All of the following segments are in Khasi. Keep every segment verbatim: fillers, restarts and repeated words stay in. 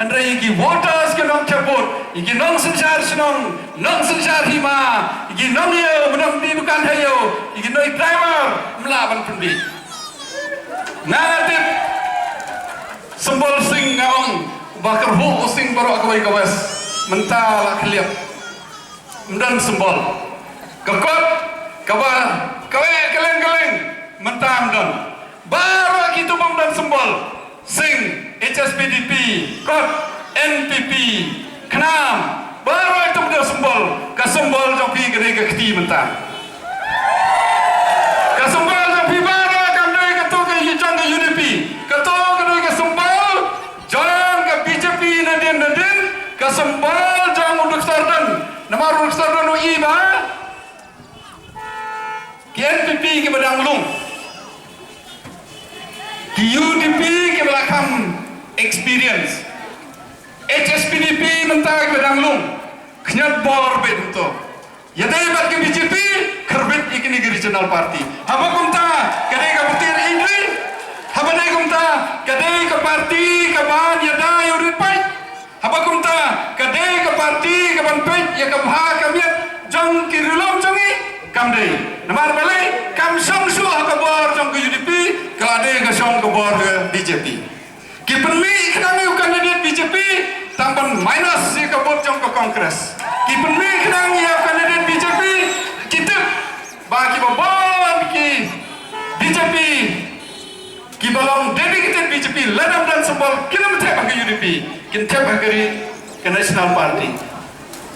Hynrei ïa ki voters ki nongthep vote, ïa ki nongsynshar shnong, nongsynshar hima, ïa ki nongïew, mynta ki dukan ha ïew, ïa ki nongïew driver, ym lah ban pynbeit. Nga nga tip symbol sing nga ong ba kyrhuh u sing baroh kawei ka West. Mynta la khlieh. Ym don symbol. Ka kot kaba kawei kylleng kylleng mynta ym don. Baroh kitu bym don symbol. Sing, H S P D P, kot, N P P, KHNAM, baroh itu bym don symbol. Ka symbol jong phi ka dei ka kti mynta. Ka symbol jong phi baroh kam dei kato ka jong ka U D P. Kato ka dei ka symbol jong ka B J P nadien nadien, ka symbol jong u Doktor Don. Namar u Doktor Don u ïohi ba ki N P P kiba dang lung, ki U D P kiba la kham experience, H S P D P mynta kiba dang lung, khñiot bor beit hangto. Ïadei bad ka B J P, kharbit ïa kine ki regional party. Haba kumta ka dei ka party ri ri. Haba dei kumta ka dei ka party kaban ïada ïa u rit paid. Haba kumta ka dei ka party kaban peit ïa ka bha ka miat jong ki ri lum jong ngi. Kam dei. Namar balei? Kam shong shuh ha ka bor jong ka U D P, ka la dei ka shong ka bor ka B J P. Ki pynmih khnang ïa u candidate B J P, tang ban minus ïa ka vote jong ka Congress. Ki pynmih khnang ïa u candidate B J P, ki tip ba kiba bun ki B J P, kiba long dedicated B J P, lada ym don symbol, kin ym thep ha ka U D P, kin thep ha ka ri, ka National Party.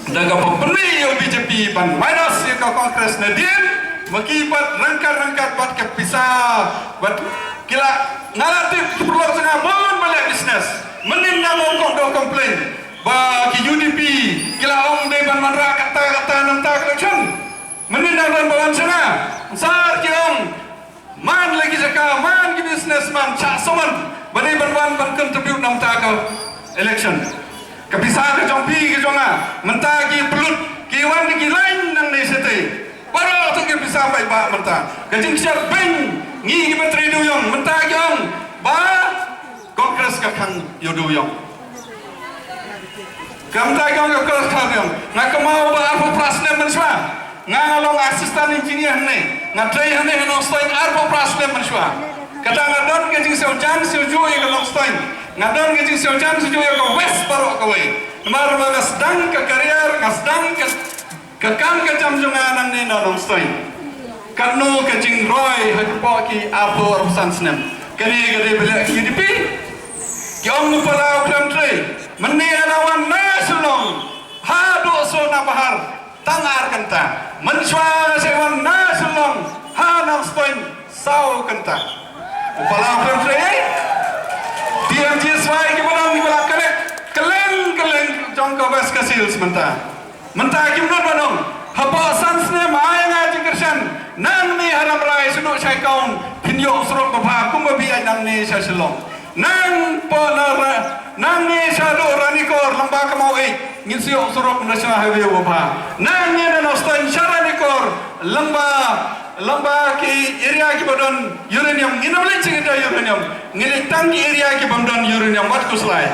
Da kaba pynmih ïa u B J P ban minus ïa ka Congress nadien, ma ki bad ryngkat ryngkat bad ka pisa, bad ki la, nga la tip ki paralok jong nga bun ba leh business. Mynnin nang ong kong dei complain ba ki U D P ki la ong dei ban wanrah katta katta na mynta ka election. Mynnin nang don ba wan sha nga, sar ki ong, man la ki jaka, man ki businessman, shah summon ba dei ban wan ban contribute na mynta ka election. Ka pisa ka jong phi ka jong nga, mynta ki pynlut, ki wan da ki line nangne shatei. Baroh tu ki pisa paidbah mynta. Ka jingshitom ngi kiba trei dewïong, mynta ki ong ba Congress ka khang ïa u dewïong. Kumta ka ong ka Congress ka khang ïa u dewïong. Nga kynmaw ba arphew phra snem mynshuwa nga, nga long assistant engineer hangne. Nga trei hangne ha Nongstoiñ arphew phra snem mynshuwa. Kata nga don ka jingsngewjan sngewjuh ïa ka Nongstoiñ. Nga don ka jingsngewjan sngewjuh ïa ka West baroh kawei. Namar ba nga sdang ka career, nga sdang ka Ka kam ka jam jong nga nangne na Nongstoiñ. Katno ka jingroi ha kpoh ki arphew arphew san snem. Kane ka dei ba leh ka U D P. Ki ong u Palau khlem trei. Mynne nga la wan na Shillong haduh Sonabahar tang ar kynta. Mynshuwa nga sa wan na Shillong ha Nongstoiñ saw kynta. U Palau khlem trei. P M G S Y kiba don kiba la connect kylleng kylleng jong ka West Khasi Hills mynta. Mynta kim nud ban ong, hapoh san snem ai nga jingkyrshan, nangne ha Rambrai shaduh Shaikaun phin ïoh surok babha kumba phi ïaid nangne sha Shillong. Nangpoh na ra, nangne shaduh Ranikor lyngba ka Maweit ngin sa ïoh surok National Highway babha. Nangne na Nongstoiñ sha Ranikor lyngba, lyngba ki area kiba don uranium, ngin ym leit sha ki area uranium, ngin leit tang ki area ki bym don uranium, wat khuslai.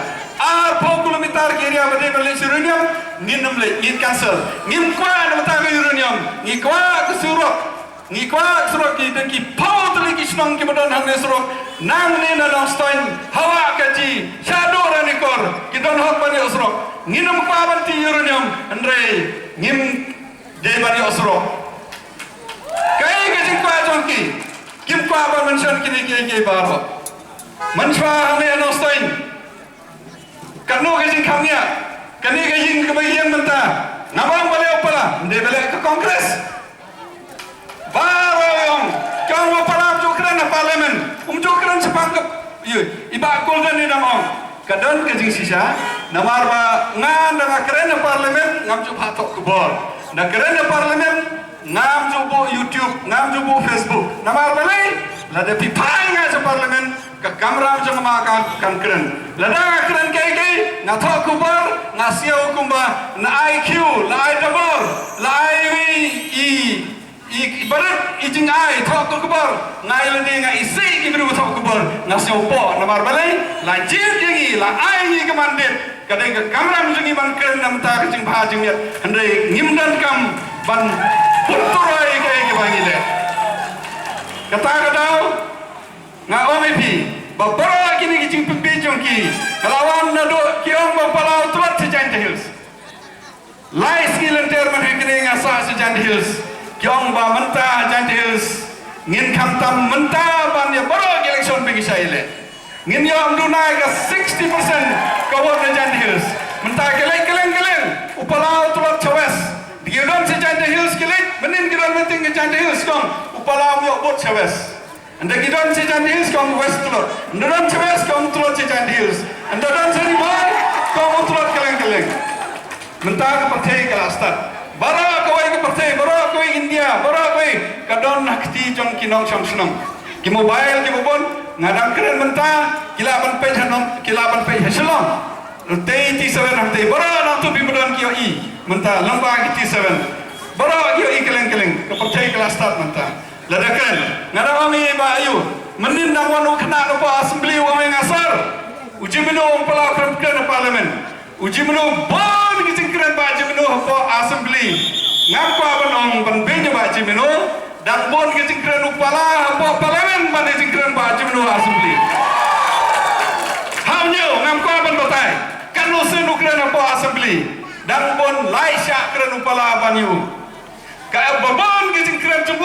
Arphew kilometer ki area ba dei ban leit sha uranium, ngin ym leit, ngin cancel. Ngim kwah na bynta ka uranium, ngi kwah ka surok. Ngi kwah ka surok, ki don ki phew tylli ki shnong kiba don hangne surok. Nangne na Nongstoiñ hawa ka ji, shaduh Ranikor, ki don hok ban ïoh surok. Ngin ym kwah ban tih uranium, hynrei ngim dei ban ïoh surok. Kaei ka jingkwah jong ki? Kim kwah ban mention kine kiei kiei baroh. Mynshuwa hangne ha Nongstoiñ, katno ka jingkham ngiah. Kane ka ïing kaba ïeng mynta, ngam ong ba leh u Palau, ym dei ba leh ka Congress. Baroh ïa u ong, ka ong u Palau um ju kren ha Parliament, um ju kren shaphang ka, ïa, i Bah Golden i dang ong. Ka don ka jingshisha, namar ba nga ynda nga kren ha Parliament ngam ju phah thoh khubor. Ynda kren ha Parliament ngam ju buh YouTube, ngam ju buh Facebook. Namar balei? Lada phi phah nga sha Parliament, ka kamram jong nga ka kan kren. Lada nga kren kaei kaei, nga thoh khubor, nga sngew kumba na ai kiew, la ai dabor, la ai wi i I barit i jingai thoh ka khubor, nga ïa lade nga isih ki briew thoh ka khubor, nga sngew pok namar balei, la jied ïa ngi, la ai ngi ka mandate, ka dei ka kamram jong ngi ban kren na bynta ka jingbha jingmiat, hynrei ngim donkam ban pynturoi kaei kaba ngi leh. Kata ka daw, nga ong ïa phi, ba baroh kine ki jingpynbieit jong ki, ka la wan naduh ki ong ba Palau tlot sha Jaintia Hills. Lai sngi lynter mynhynnin nga sah sha Jaintia Hills. Ki ong ba mynta Jaintia Hills ngin khamtam mynta ban ïa baroh ki election ba ngi shah ïaleh. Ngin ïoh ym duna ka sixty percent ka vote na Jaintia Hills. Mynta ki leit kylleng kylleng, u Palau tlot sha West. Ki don sha Jaintia Hills ki leit, mynnin ki don meeting ka Jaintia Hills ki ong u Palau ym ïoh vote sha West. Ynda ki don sha Jaintia Hills ki ong West tlot. Ynda don sha West ki ong tlot sha Jaintia Hills. Ynda don sha Ri Bhoi ki ong tlot kylleng kylleng. Mynta ka pyrthei ka la stad. Baroh kawei ka pyrthei, baroh kawei India, baroh kawei ka don ha kti jong ki nongshong shnong. Ki mobile kiba bun, nga dang kren mynta, ki lah ban peit ha nong, ki lah ban peit ha Shillong. Tei T seven hangtei, baroh nangtu phi ba don ki ïohi mynta lyngba ki T seven. Baroh ki ïohi kylleng kylleng, ka pyrthei ka la stad mynta. Lada kren, nga dang ong ïa i Bah Ayu, mynnin dang wan u khynnah napoh assembly u ong ïa nga sir, u Jemino u ong Palau kren kren ha parliament. U Jemino bun ki jingkren Bah Jemino hapoh assembly. Ngam kwah ban ong ban beiñ ïa Bah Jemino, dang bun ki jingkren u Palau hapoh parliament ban ïa jingkren Bah Jemino ha assembly. Ha u ñiew ngam kwah ban batai katno sien u kren hapoh assembly. Dang bun lai shah kren u Palau ban ïa u. Ka ep ba bun ki jingkren jong u